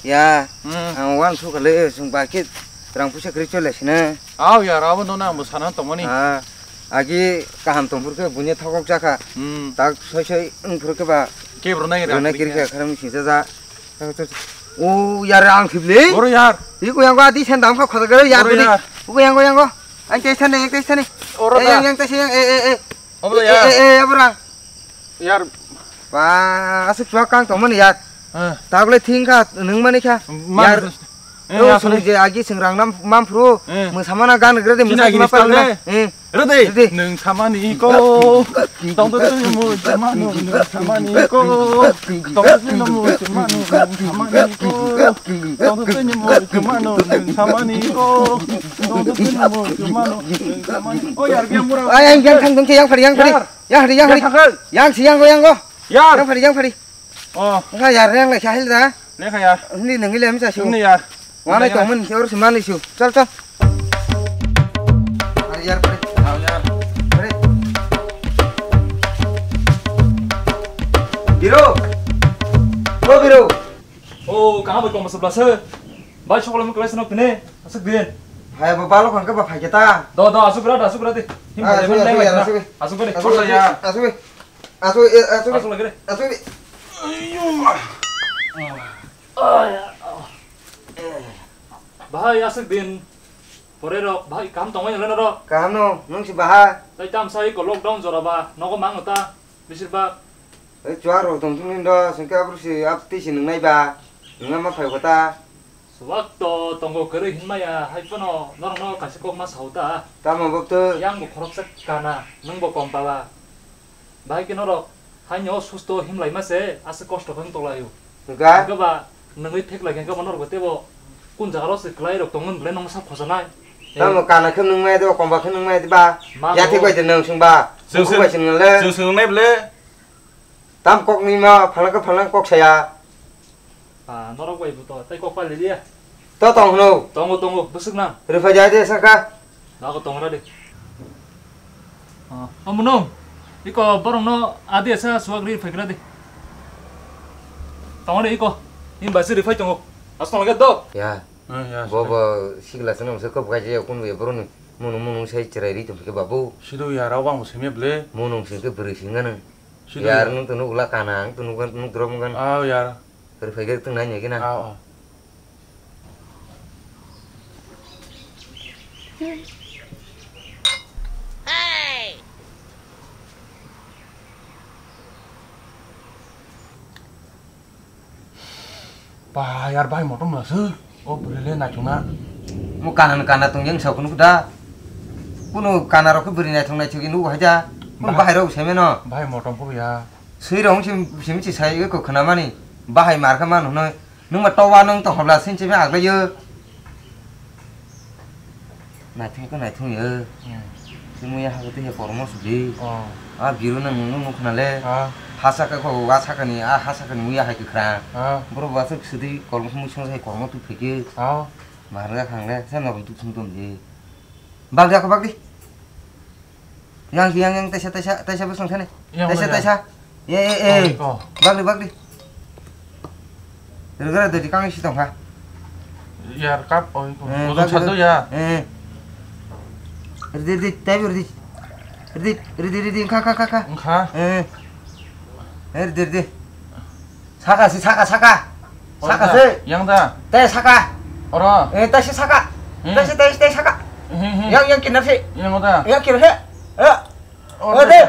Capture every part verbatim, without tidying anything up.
Ya, hmm, ang wan su kale sung ba ke rang pusa kri chole sine. Aw ya, rabo no na mo sana to mani. Ah, agi kaham tong phur ke bunya thokok jaka. Hmm. Tak soi soi ung phur ke ba. Ke bro nai rang kri ke kharam sing ja ja. O yar ang thible. Bro yar. Iko yang ko adi sen dam kha khoda gare yar. Bro yar. Iko yang ko yang ko. Ang tes thane, ang tes thane. Oro eh, da. Yang, yang tes yang, eh, eh, eh. Obo ya. Eh, eh, eh, abrang. Yar. Ba, asuk chua kang tongmani yar. Eh. Tagle thing kha nung mani kha. Man-, yar. Eh, oh, ya, sung sorry. Je agi sing rang nam mam phru. Eh. Mung samana gan gre de mung samana pal na. Eh. Rede. Rede. Nung samani ko. Tong to tuni mo samano nung samani ko. Tong to tuni mo samano nung samani ko. Tong to tuni mo samano nung samani ko. Tong to tuni mo samano nung samani. Oh yar, yang mura. Ay, yang, yang thang dong yang phari, yang phari. Yar. Yang hari, yang hari. Yang thangkal. Yang si, yang go, yang go. Yar. Yang phari, yang phari. Oh. Enggak yar, yang lai sahil da. Lekha yar. Ini nengil yang sa su. Ini yar. Mana ini tong yar. Men, si or si mani su. Chal, chal. Hari yar, phari. Oh yar. Phari. Biro. Oh, biro. Oh, kaha bai kong masuk belasa. Bai sokol mung kelai senok pine. Asuk din. Hai, ba balo kang ke ba phai ke ta. Do, do, asuk bra, asuk bra di. Him Ah, bale asuk, man lai asuk, lai na. Asuk. Asuk bra di. Asuk, asuk, asuk. Asuk, eh, asuk. Asuk lagi deh. Asuk. Ayo. Bahai asuk din. Pore rok, bahai kam tongmai nang rok. Kaham no, nung si baha. Tai tam sai ko lockdown jora ba, nogo mang ta. Bisir bak. Eh, chuar rok tong thung do, sengke abru si ap ti si nung nai ba. Nung ma phai kota. Swak to tongo kwrwi hinmaya, hai phano norokno kaisa kok ma sao ta. Tamo bok to? Yang bo khoroksa kana, nwng bo kom pala. Bahai khe norok haino susto himlai ma se, ase kosto khe wng tonglaio. Hwnkha? Hwnkhe ba nwngwi theklai khe hwnkhe ba norok bo teibo kun jaga rok se kwlai rok tongmani belai nokno sak khojanai. Tamo kana khe nwng mai de, kom ba khe nwng mai de ba. Mano. Yathek bai de nwng swng ba. Chwng Bukhuk bai swng le. Chwng swng nai ble. Tam kok ni ma phalangkhe phalang kok saya. Ah, norok bai buto, tei kok pali liya. To tong hwno. Tongo, tongo, bwswk nang. Rifai jai de saka. Nago tong ra de. Ah, omono. Iko borong no adi asa suwak ri phai gra de. Tongo de iko. Himba se rifai tongo. As tong ge do. Ya. Ah, ya, bo sorry. Bo sikla sene mse kop gaje kun be boroni. Munung munung sai cherai ri tum ke babu. Sido ya rao bang seme ble. Munung sing ke beri sing ngan. Sido yar ya. Nung tunuk la kana, ang tunuk kan, tunuk drom kan. Ah, yar. Kari phai gak tung nanya kina. Ah, ah. Ba, yar, bahai motom no se. O bwrwi le naithok na. Mo kana no kana tong yang sa kunu da. Kuno kana rok bwrwi naithok naithok ni nugo haja. Kuno bahai rok se meno. Bahai motom ko ya. Sui rong sim sim si sai ko khna mani. Bahai mar kha man hwnoi. Nung ma towa nung to hobla sin chimi aglai yo. Naithok khe naithok yo. Hmm. Tei muya hai tei kormo sudi. Oh. A biru nang nung nung khna le. Ah. Ha saka ko wa saka ni a ha saka ni muya hai kwkhra. Ah. Boro wa suk sudi kormo sung sung sai kormo tu pheke. Ah. Mahar ga khang le sa norok tu thung tom di. Bag ya ko bag di. Yang yang yang taisa taisa taisa bwswng thani. Yang taisa mana? Taisa. Ye ye ye. Oh, iko. Bagri bagri. Rwgra dadi kang isi tongkha. Yar kap oi ko. Eh, ujung bagri, sadu ya. Eh. Ridi ridi tai ridi. Ridi ridi ridi kha kha kha kha. Kha. Eh. Eh, ridi ridi. Saka si saka saka. Saka si. Yang da. Te saka. Oro. Eh, te si saka. Hmm. Te si te si te saka. Hmm, hmm. Yang yang kinar si. Yang da. Yang kinar si. Eh. Oro. Eh, te.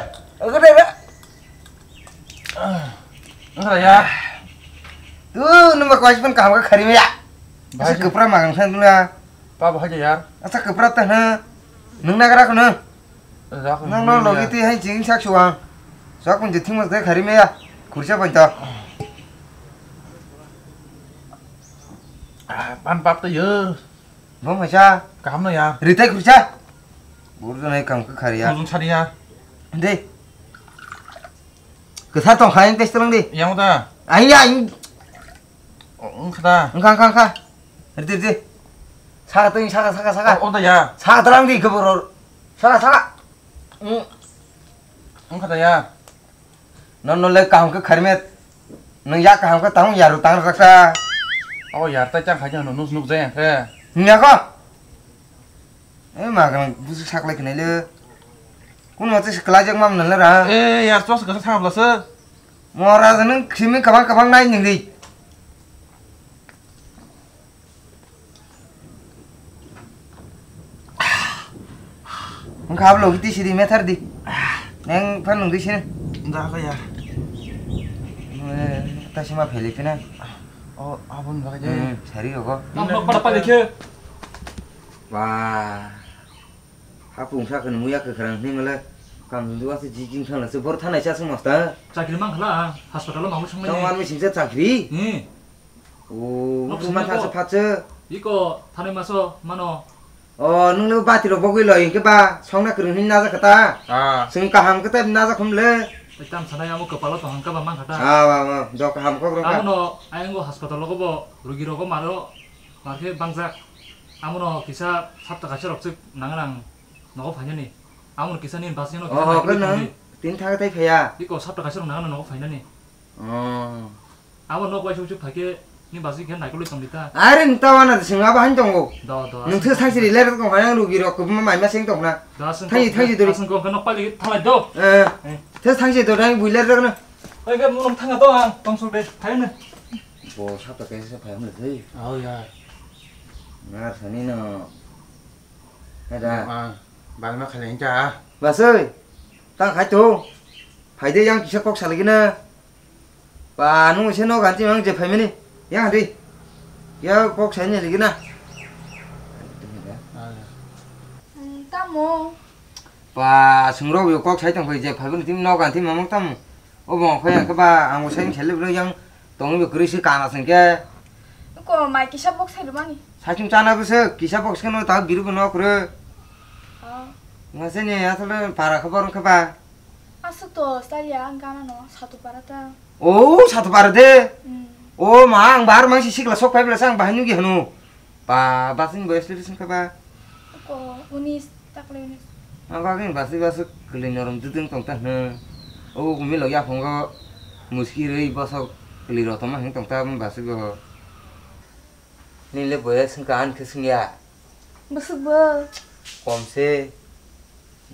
Eh, te. Enggak ya. Tu numba kuas pun kaham ka khari ya. Bahai asa si. Kepra magang san dula. Pa bahai ya. Asa kepra teh na. Nung nagra kono. Nang no logi ti hai jing sak suang. Sak pun jething mas dai khari meya. Khursa pun to. Pan pap to yo. Bo maisa. Kaham no ya. Ritai khursa. Burdo nai kam ka khari ya. Ujung sari ya. De. Kwthar tong kha, yang test lang di. Yang uda. Ai ya, yang. Engkha da. Engkha, engkha, engkha. Ridi, ridi. Saka tong, saka, saka, saka. Oh, uda ya. Saka tong di kebor. Saka, saka. Engkha da ya. Non non le kaham ke kharmet. Nang ya kaham ke tang yaru tang raksa. O yar, tai chang khaja no nus nuk jaya khe. Nya ko? E ma gang busu saklai khnai le. Kun ma se klai jak mam na le ra. E yar, chos ka sa bla se. Mora nang khimi kabang kabang nai ning ri. Wngkha ablo hiti sidi methar di. Neng phan nung di sini. Jaga ya. Eh, ta sima pheli pina. Oh, abon jaga ya. Hmm, sari ogo. Nang nok pada pada khe. Wah. Hapung sa khe nung ya khe khrang ni male. Kam dua se jijing thang se bor thanai sa sung masta. Chakri mang khala, hospital o mamu sung Tang mai. Wan mi sing sa chakri. Hmm. O, Nok buku sini masa ko. Sephat se. Iko thanai maso mano. O, nung ni bati rok bogwi lo, hingke ba, songna kwrwng hin naja kata. Ah. Sing kaham kata naja khum le. Tam sanai amo kapalo to hangka ba mang kata. Ah, wa, wa, do kaham kok rok ka. Amo no, ayang go hospital logo bo, rugi rogo maro, marke bangjak. Amo no kisa sapta kaisa rok sik nang nang nogo phainani. Amo no kisa ni basi no kisa Oh, nang kena. Tin thaga tai phaya. Iko sapta kaisa rok nang nang nogo phainani. Oh. Abo nok waisa uchu phaikhe ni basi khe naikolwi tongdi ta. Are nta wana de singa bahani tongo. Do, do, Nung aswk thai siri ler ko hayang rugi rok kubuma mai ma seng tongna. Do, aswk Thai, ko, thai dori. Aswk ko nok pali thalai do. Eh. Eh. Thai thai do dai bui ler rok na. Oi, ga munung thanga do ang tong suk de. Thai na. Bo sap ta kaisa phai hamle thai. Oh ya. Ngar sani no. Ada. Ah, bal ma khale hinta. Basoi. Tang khai to. Phai de yang kisa kok salai gina. Ba, nung se no ganti mang je phaimani. Yang di. Ya kok sai ni ligina. Hmm, tamo. Ba, sungro yo kok sai tong phai je phaimani tim no ganti mamang tam. O bong phai yang ke ba, ang sai ni sele bro yang tong yo kri si kana sengke. Ko mai kisa box sai lumani. Sai chung chana bese, kisa box ke no ta biru no kre. Ah. Ngasini asal para khabar ke ba. Aswk to style ya ang gana no Satupara ta. Oh, Satupara de. Hmm. Oh, ma ang bar mang si sikla sok pai bela sang bahai nugi hanu. Pa, basing boy asli sing kaba. Ko unis takle unis. Ang bagin basi basu keli norom dudung tong ta hnu. Oh, kumi lo ya phongo muski rei bosok keli rotoma hing tong ta basi go. Nile boya sing ka an ke sing ya. Bwswk bo? Komse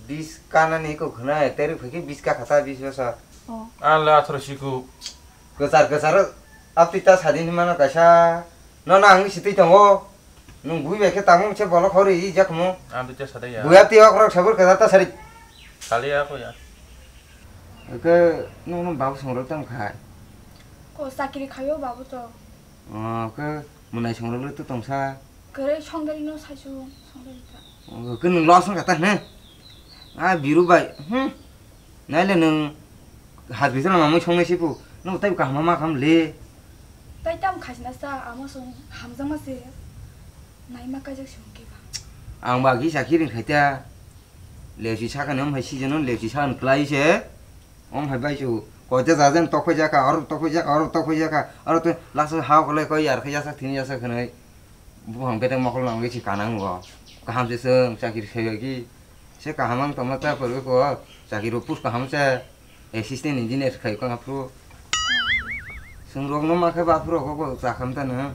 bis kanani eko khwna, ek tarik phaikhe bis ka khata bis bosor. Oh. Ang le atharo siku. Kwchar kwchar aptwi ta sadi hinmano kaisa. Nono ang sitwi tongo. Nwng bui bai khe tamo se bolok hori i jak mo. Ang twi ta sadai ya. Buya twi ok rok sabur kwchar ta sari. Sali ya ko ya. Ke nono babu songrok tam khai. Ko chakri khayo babu to. Oh, ke mwnai songrok le to tongsa. Kwrwi songdari no saisu songdari ta. Oh, ke nwng los wngkha ta hne? Ah, biru bai. Hmm. Naile nwng hajri sala mamui songnai sipu. Nwng tai kaham ma kham le. Tai tam khajna sa amo song hamjak ma se. Naima kajak song ke ba. Ang ba gisa khiring khaita. Lechi sakani om hai season on lechi sakani klai se. Om hai bai chu koita jajen tokphai jaka, oro tokphai jaka, oro tokphai jaka, oro to last ha kole koi yar khe yasa thini yasa khnai. Buphang bedeng mokol nang lechi kanang go. Kaham se seng chakri se ki. Se kaham ang tongma ta porbe ko. Chakri ro pus kaham se. Assistant engineer khai ko aphuru. Sung rok no ma khe ba aphuru ko ko cha kham ta no.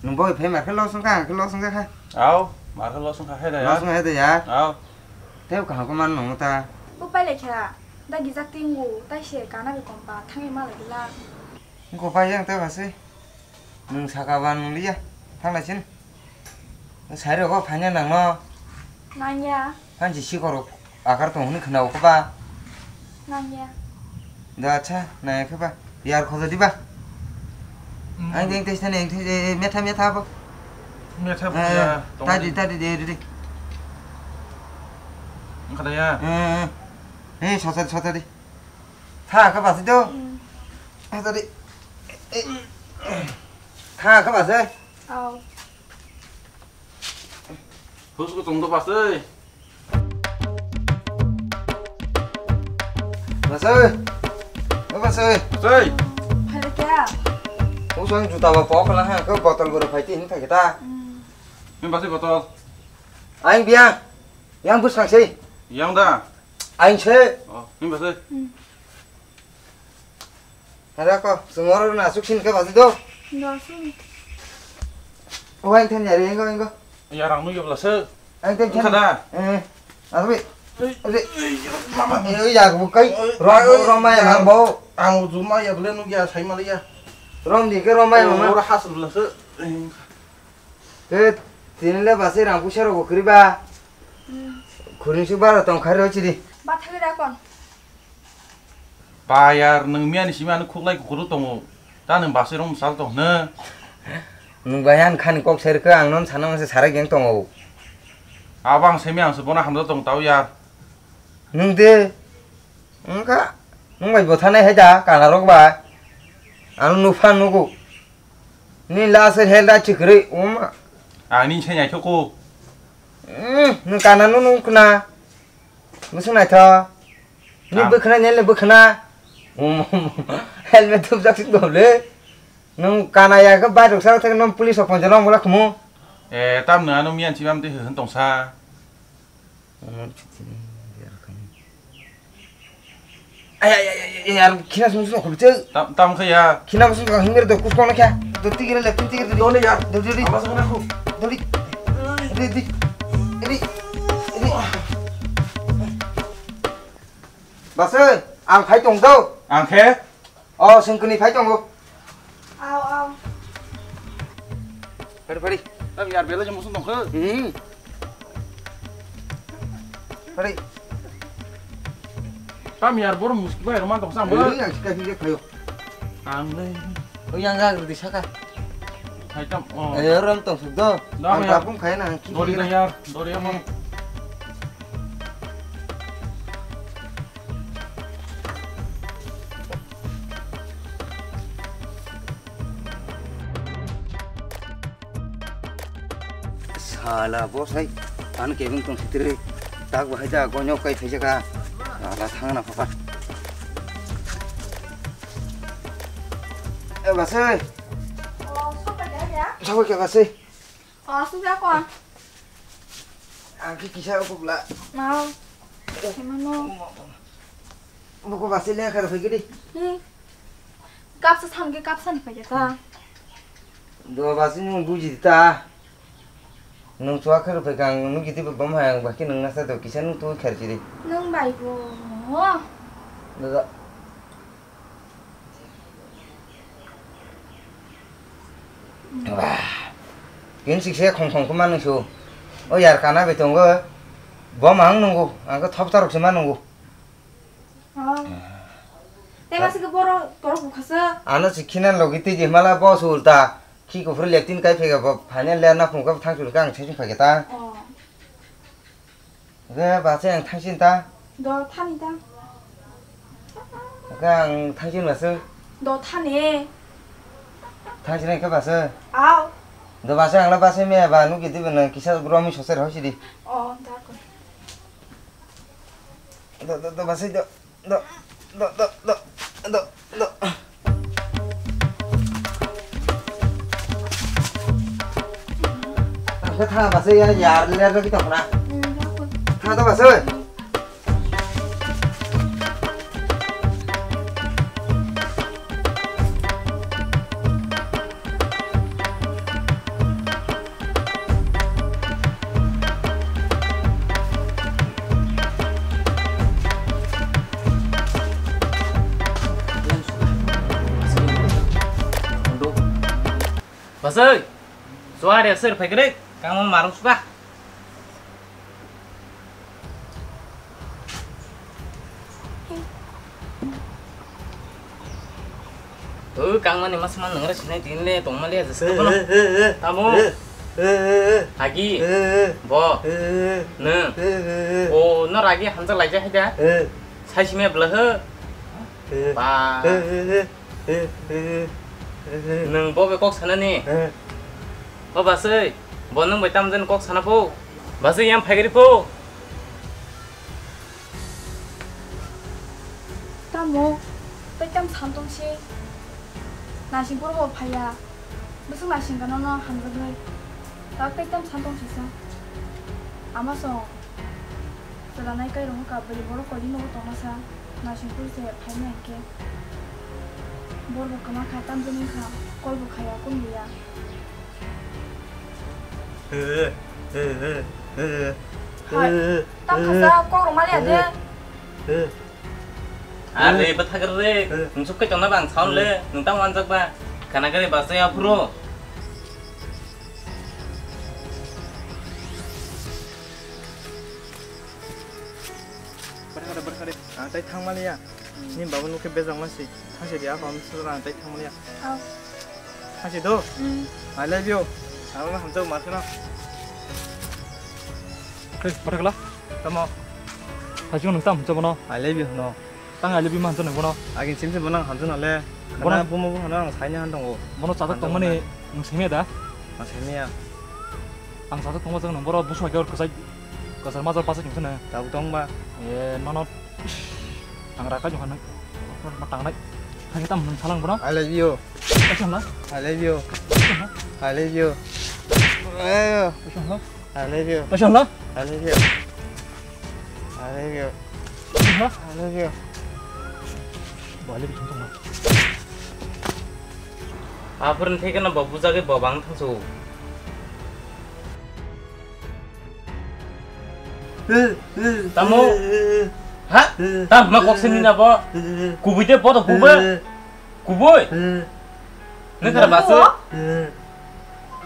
Nung boi phai mar khe lo sung kha, khe lo sung kha. Au, mar khe lo sung kha hai da ya. Lo sung hai da ya. Au. Tei kaham ko man nung ta. Bo pai le kha. Da gijak tingu, tai se kana bi kom pa thangi ma la gila. Ko pai yang ta ba se. Nwng saka ba nwng liya, thang lai sin. Sai rok phaina nang no. Nangya. Hansi sikoro akar tong hwnwi khna o ba. Nangya. Da acha, nangya khe ba. Yar khojo di ba. Hmm. Ang ding tes tane, ang tes, eh, metha, metha bo. Metha bo ya, tong tadi, di. Tadi, de, de, de. Ang kada ya. Eh, eh, eh. Eh, sota, sota di. Tha kha basi do. Hmm. Sota di. Eh. Tha kha basi. Au. Hus ko tong do basi. Basi. O basi. Basi. Phaile kya? Hus ang juta ba pok la ha, ko botol boro phai tin thak ta. Hmm. Ni basi botol. Aing biang. Yang bus nang sei. Yang da. Aing se. Oh, ni basi. Hmm. Hara ko, sumoro na suk sin ke basi do. Dosu. O, ang thani ari, engo, engo. Ya, rang nugya bla se. Ang thani, thani. Kada? Eh, abi. Ei, mama. Eh, ya, bu kai. Oi, rom, oi, rom, ya, ya. Mang bo. Ang juma ya, bla nugya, sai maliya. Rom di ke rom, ya, mama. Ora has bla se. Te, tini le basi rang puisa rok kwrwi ba. Hmm. Khurni su bara tong khari roi chiri. Ba thagi da kon. Ba yar, nwng miya ni simi ano khuklai kukhuru tongo. Ta nwng basi rong sal tong hwno. Nwng bai ang khani kok sai rwkha, ang non sana masa sarai geng tongo. Abo ang simi ang se bono hamjak tong tao yar. Nwng de, wngkha, nwng bai bwthanai hai da, kana rok bai. Ano nupha nugo. Ni last hel da chikrwi, uma. Ani se nyai thoko. Mm, nwng kana no nung khna. Musu nai tho. Ni bwkhna, ni le bwkhna. Um, helmet thupjak sing dole. Nwng kana ya khe bai rok sa thek nwng police rok ponjalo wngla khumu. Eh, tam nang ano miyan chibam te hwn tongsa. Ay, ay, ay, ay, ay, yar, khina sung sung khobche. Tam, tam khe ya. Khina sung sung hingre do, kus kono kya? Do tigre le, tin tigre do. Dole ya. Do, do, do. Ama sung na khu. Do, do. Di, di. Di, di. Bas, ang phai tong do. Ang khe? O, sengkuni phai tongo. Au, au. Phari, phari. Tam yar bela je musun tongkhe. Hmm. Phari. Tam yar bor muski bai roman tongsa ang bo. Hmm, ang sika hinge phayo. Ang le. O yang ga di saka. Hai tam. Oh. Eh, ram tong suk do. Ang ya. Kapung khai na ang ki. Dori na yar, dori ya mo. Sala bo sai, ano kebeng tong sitire, tak bahai da gonyo kai phaijaka, ala thangna papa. E basai. O, sopai da ya? Sopai ke basai. O, aswk ya kon. Ang khe kisa rw kubla. Nao. Emano. Buku basi lekha rw phaikhe di. Hmm. Kapsa samge kapsa ni phaikhe ta. Do basi nwng buji di ta. Nwng chua khe rw phaikha ang nugui di bwbam hai ang bahai khe nwng nasa do kisa nwng twi kharchi di. Nwng bai bo. Do do. Bah. Kin sikse khong khong khe manung su. O yar kana bai tongo. Bo ma ang nungo. Ang khe thop tarok se ma nungo. Oh. Te ma sikhe boro torok bukha se. Ano sikhe nan logi twi je mala bo su ulta. Khi kuphur leptin kai phega bo final le na phung ka thang chul ka ang chai phai ta. Oh. Ge, base ang thangsin ta. Do thani ta. Ge, ang thangsin base. Do thani. Thangsin ke base. Au. Do base ang la base me ba nu gidi bana kisa romi sose rho sidi. Oh, da ko. Do, do, do base do. Do, do, do, do, do, do. Ang khe tha base ya, yar ler ro ki tong na. Tha to base. Basai, suari asir phaikre, kamu marung suka. O kangmani masma nungra sinai tin le tongma le jasa kono. Tamo. Agi. Bo. Ne. O no ragi hamjak laijak hai da. Sai sime bwla ho. Ba. Nwng bo bai kok sanani? O basai, bo nwng bai tamjani kok sana pho? Basai yang phaigri pho? Tamo, tei tam san tong si. Nasing poro bo phaiya. Bwswk nasing gana no hamjaknai. Tak tei tam san tong sisa. Ama song. Chwla nai kai rwngkha bwrwi borok koini nogo tongmasa, naisingkhe se phaima hinkhe. Borok bo kwma kha, tamjani wngkha, call bo khaiya, kunu ya. Hai, tamo kha sa kok rwma liya de. Are, bwthakra re, nwng chukhe tongna bang sound le, nwng tamo anjak ba, kana gari basa ya phuru. Bwthakra, bwthakra, ang tai thangma liya. Ni babu nukhe bejak ma si. Thangsi di, ako am sura ang tai thangmani ya. Thangsi do. I love you. Ang ma hamjak mar kheno. Hey, pathakla. Tamo. Thangsi nung tam hamjak bono. I love you no. Tang I love you ma hamjak nung bono. Agin sim sim bono hamjak nale. Bono bumo bono ang saini han tongo. Bono chajak tongmani nung simi da. Ang simi ya. Ang chajak tongma jang nung boro busu hai kwsai. Kwsar majak pasai nung sene. Tabuk tongba. E nono. Ang raka jong hanai. Ma tangnai. Thangsi tam nung salang bono. I love you. Kaisa hwnla? I love you. I love you. Ayo. Kaisa hwnla? I love you. Kaisa hwnla? I love you. I love you. Kaisa hwnla? I love you. Bo ale bichung tongma. Aphurni theke no bo bujagwi bo bang thangsu. Tamo? Ha? Tam ma kok sini na bo? Kubui de bo to kubui. Kubui. Nang kara basu.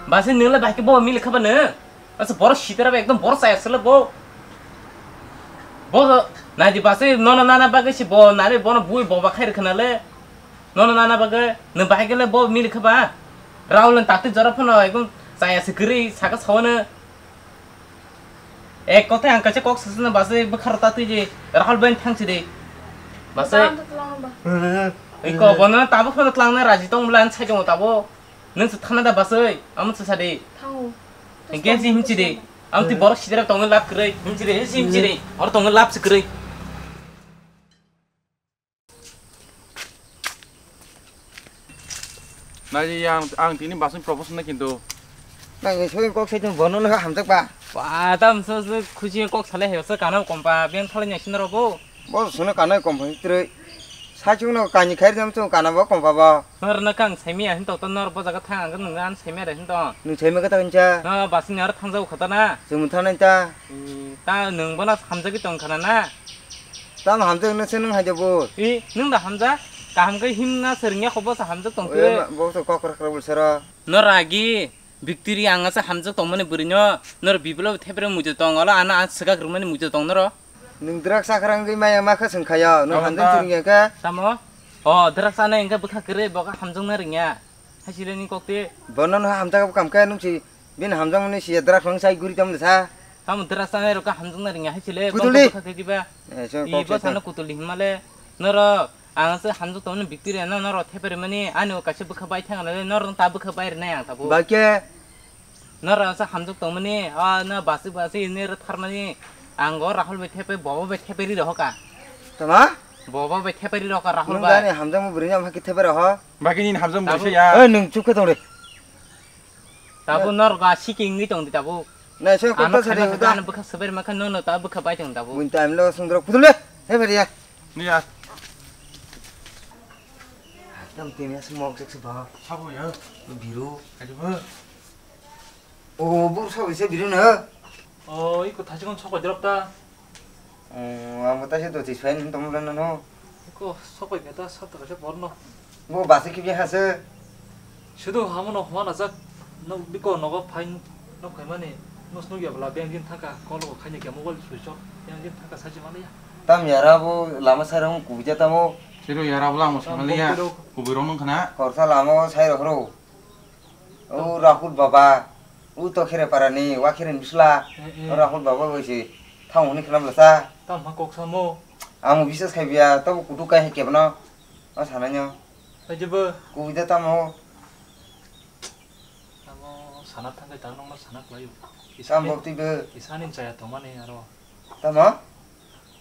Basu nila bahki bo mili khaba ne. Asa boro sitara ekdom boro saya sele bo. Bo nai di basu nono nana bagwi si bo nani bono bui bo ba khair khana le. Nono nana bagwi nang bahai kele bo mili khaba. Raul nang takti jora phano ekdom saya se gri saka sawana. Ek kotha ang kaisa kok sasana base bwkharo ta twi je Rahul bai thang si de. Base. Tang to tlang ba. Iko bono tabo phano tlang na raji tong bla sai jong tabo. Nang se thana da base. Amo se sa de. Thango. Engke si him si de. Am ti borok sidra tong lap kre. Him si de, him si de. Or tong lap si kre. Nai ang, ang tini basing proposal na kintu. Nang ni soi kok sai tung bono na hamjak ba. Ba tam so so khusi kok sale he so kana kompa ben thale nya sinaro bo. Bo sunu kana kompa trei. Sa chung no kani khair jam chung kana bo kompa bo. Nor na kang saimi a hin to to nor bo jaga thang ang nang an saimi re hin to. Nung saimi ka ta hincha. Na basing ar thang jau khata na. Chung thang nai ta. Hmm, ta nung bo na hamjak tong khana na. Tamo hamjak nung se nung hai de bo. I, nung da hamjak? Kaham khe himna se ringya kho bo se hamjak tong khe. Bo se kok krak krak bul sero. Nor agi, bictory ang asa hamjak tong mani bwrwi no, nor biblo thepre muitu tong, olo ano ang swkak rwmani muitu tong noro. Nung drak sakra wngwi maya ma kha swng khayo, nung hamjak se ringya khe. Tamo? O, drak sana engkhe bwkha kwrwi, bo khe hamjak na ringya. Hai sile ni kok te. Bono no hamjak bo kam khe nung si, bini hamjak mani si drak nung sai guri tam sa. Tamo drak sana ro khe hamjak na ringya, hai sile. Putuli. Bo khe diba. Eh, so kok sano kutuli himale. Noro, ang se hamjak tongmani bictory no, noro thepai mani, ani o kaisa bwkha bai thang le, noro ta bwkha bai rwnai ang tabo. Ba khe? Noro se hamjak tongmani, a, no basi basi ni rwtharmani, ang o Rahul bai thepai, bobo bai thepai ri rohoka. Tama? Bobo bai thepai ri rohoka Rahul bai. Nung dani hamjak mo bwrwi no hamjak thepai roho. Ba khe ni hamjak mo bwrwi ya. Eh, nung chup khe tong re. Tabo nor ba siking ni tong di tabo. Nai so kokta sari uda. Ano bwkha sabar makha no no ta bwkha bai tong tabo. Mun time lo sundro putule. He bariya. Ni ya. Tam tini as mok sek se ba. Sabo ya. Biru. Ajo ba. O bur sabo se biru na. O iko thajikon sokoi drop ta. Ang bo taisa doti swain tongmani no. Ko sokoi khe ta sat kaisa borno. Bo basi kibya hase. Sudu hamono huma najak. No biko nogo phain no phaimani. Nus nugya bla beng din thaka kolo khaini kya mobile switch off. Beng din thaka saji maliya. Tam yara bo lama sarang kubja tamo. Siro yara bo lama samaliya. Kubui rong nung khana. Korsa lama sai rok ro. O Rahul baba, o to khere para ni, wa khere ni bisla. Eh, eh. O Rahul baba bai se thang hwnwi khna bwlasa. Tam ha kok samo. Ang bisas khai biya, to kutu kai hai kebno. O sananyo. Ai jebo. Kubui da tamo. Tamo sana thang kai tang nong sana klai. Tam bok twi bo. Isani chaya to mani aro. Tamo?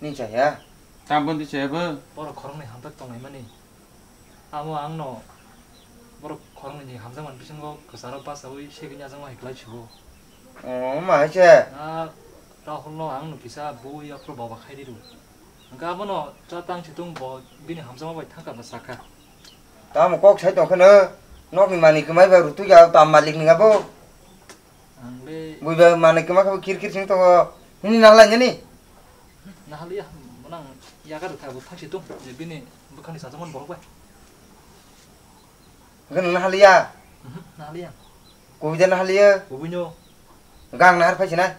Ni chaya? Tam bon di chaya bo. Boro khoroknwi hamtak tong nai mani. Amo angno borok khoroknwi ni hamjakmani bisingo kwcharo bachaui segini ajangma hai kwlai sigo. O, ma hai se? Na Rahul no ang no kisa bui aphuru boba khai riru. Hwnkhe abono cha tang si tung bo bini hamjakma bai thangka ba sakha. Tamo kok sai tong kheno, nokni manwi kwmai ba rutui ya tam malik ni abo. Ang le Buiba manwi kwma khe bo kir kir sing tongo. Nini nahalai nini? Nahaliya, mwnang yakar kha bo thangsi tung, je bini bwkhani sajak man borok bai. Hwnkhe nwng nahaliya? Mhm, nahaliya. Kubui de nahaliya? Kubui no. Gang nahar phai sinai?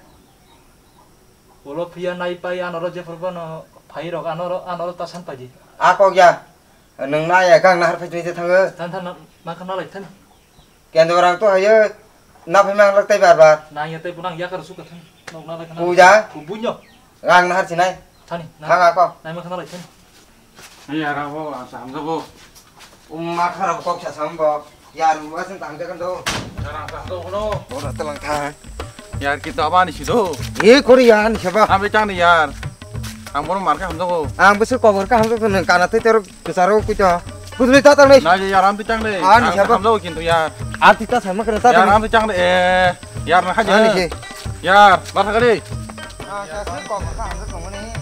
Ulo phiya nai pai anoro jephru bono phai rok anoro, anoro ta san pai di. A kok ya. Nwng na ya gang nahar phai sinai je thango. Than than ma kha nalai than. Kendorang to hayo, na phai mang lak tai bar bar. Na ya tai bunang yakar su ka thang. Nok na lai khana. Puja. Ku bunyo. Gang nahar sinai. Thani. Thang ako. Nai ma khana lai thani. Ni yara bo, ang sa hamjago. Um, ma khara bo kok sa sam bo. Yar, wa sing tang jagan do. Yar, ang sa hamjago no. Ora telang thang. Yar, kita apa ni sido? Ye kori ya ni saba. Ambe chang ni yar. Ang bono mar ka hamjago. Ang bese kobor ka hamjago, kana te tero Kwcharo kuito. Kutuli ta tangnai. Na, yar, ang tichang de. Ah, ni siapa? Hamjao kintu, yar. Ah, tita sama kena ta Yar, tangnai. Ang tichang de. Eh, yar, na haja. Ah, ni si. Yar, bar kali. Ah, sa su kok ka hamjao tongmani.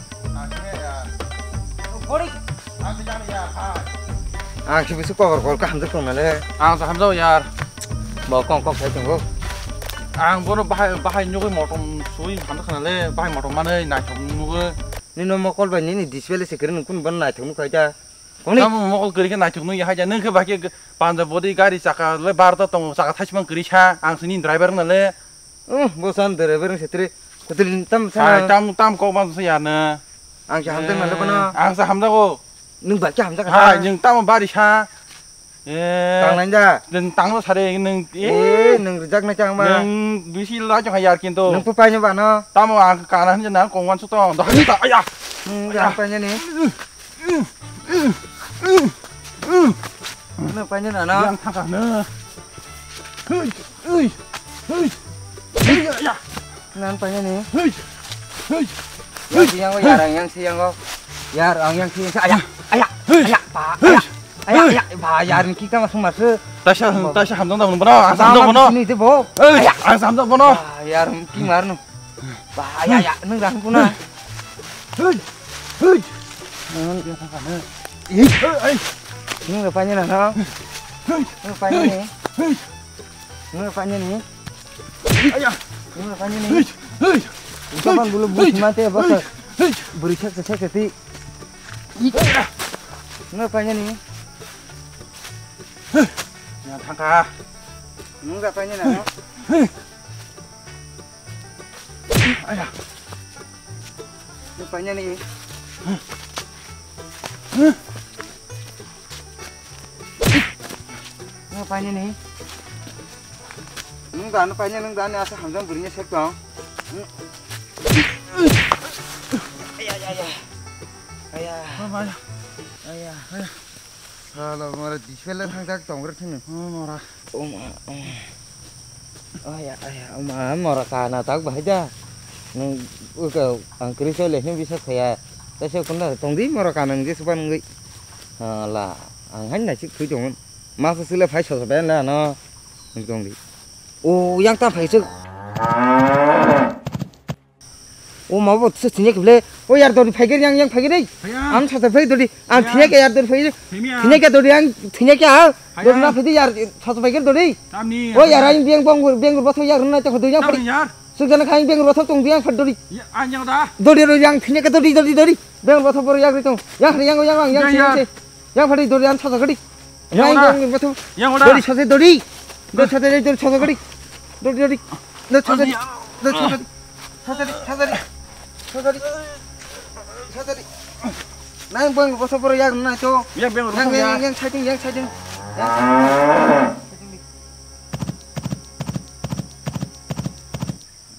Bori. Ang tichang de, yar. Hai. Ang si bisu kok kok ka hamjao tongnale. Ang sa hamjao, yar. Bo kong kok sai tongo. Ang bono bahai, bahai nyugui motom sui hamjao khanale, bahai motom manai naithok nyugui. Nino mokol bai nini display se kiri nung kun ban naithok nung khaita. Koni? Tamo mokol kwrwi khe naithok nung ya haja, nung khe bahai khe panjab bodi gari chaka le bar ta tongo, chaka thaismang kwrwi sa, ang sini driver wngna le. Uh, bo san driver wng setri, kutulin tam Hai, sana. Tam, tam kok bang sa ya na. Ang sa hamjak na le bono. Eh, ang sa hamjago. Nung bai khe hamjak Hai, ka? Nung tamo bari sa. Eh. Tang nai da. Nung tangno sare nung, eh. Eh, nung rijak na chang ba. Nung bisi la chang ya kinto. Nung pu pai no ba no. Tamo ang kana hin na kong wan su tong. Dah ni ta, aya. Nung Aya. Pai ni. Nung paine nana. Yang thangka na. Hui, hui, hui. Hui, ya, ya. Nan paine ni. Hui, hui. Yang si yang go, yar ang yang si yang go. Yar ang yang si yang si. Aya, aya, aya, pa, aya. Aya, aya, pa, yar ki kama sumar se. Taisa, taisa hamdang dang bono. Asam dang bono. Ni de bo. Aya. Asam dang bono. Yar ki mar no. Ba, ya, ya, nung rang kuna. Hui, hui. Nung, ya, thangka na. Ih, hui, hui. Nung paine na, no? Hui, nung paine ni. Hui. Nung paine ni. Aya. Nung paine ni. Hui, hui. Kapan bulu bulu mate basa. Hui, hui. Buri chak chak chak ti. Ih. Nung paine ni. Hui. Ya, thangka. Nung paine na, no? Hui. Aya. Nung paine ni. Nung paine ni. Nung dan paine nung dan asa hamjang burinya sek tong. Aya, aya, aya. Aya. Mama, aya. Aya. Aya. Sala mora disfel thang tak tong rak thang. Oh, mora. Oh, ma. Oh. Oh, ya, ya, oh, ma, mora kana tak bahai da. Nung uka ang kri soi le hin bisa khaya. Ta se kun da tong di mora kana ngi suban ngi. Hala, ang han na chik thui tong. Ma sa sile phai so so ben la no. Ngi tong di. Oh, yang ta phai chik. O ma bo se thine ke ble. O yar dori phai gari yang yang phai gari. Phai ya. Ang sa sa phai dori. Ang thine ke yar dori phai. Thine ya. Thine ke dori ang thine ke ha. Phai ya. Dori na phai di yar sa sa phai gari dori. Tamni. O yar ang biang bong biang bo tho yar na ta dori yang phai. Tamni yar. Suk jana khain biang bo tho tong biang phai dori. Ya, ang yang da. Dori dori ang thine ke dori dori dori. Biang bo tho bor yar tong. Yang yang yang yang yang. Yang phai dori ang sa sa gari. Yang ora. Yang ora. Dori sase dori. Dori sase dori sase dori. Dori dori. Dori sase. Dori sase. Sase sase. Sase. Sase. Nang bang boso boro yang na to. Yang bang boso yang yang saiting yang saiting.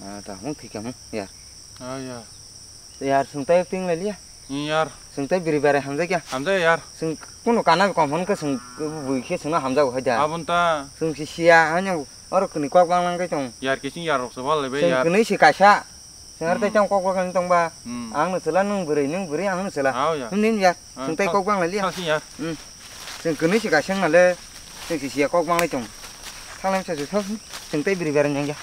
Ah, dah mung thik kamu ya. Ah ya. Yar sung tai ping lai liya. Yar. Sung tai biri bare hamjak ya. Hamjak yar. Sung kuno kana komon ke sung bui ke sung hamjak hai da. Abon ta. Sung si siya hanya oro kini kok bang lang kai tong. Yar ke sing yar rok se bal le be yar. Sung kini si kaisa. Sung ar tai tong kok bang tong ba. Ang no sela nung biri nung biri ang no sela. Aw ya. Nim ya. Sung tai kok bang lai liya. Sing yar. Sung kini si kaisa na le. Sung si siya kok bang lai tong. Thang lai sa su thang. Sung tai biri bare nyang ya.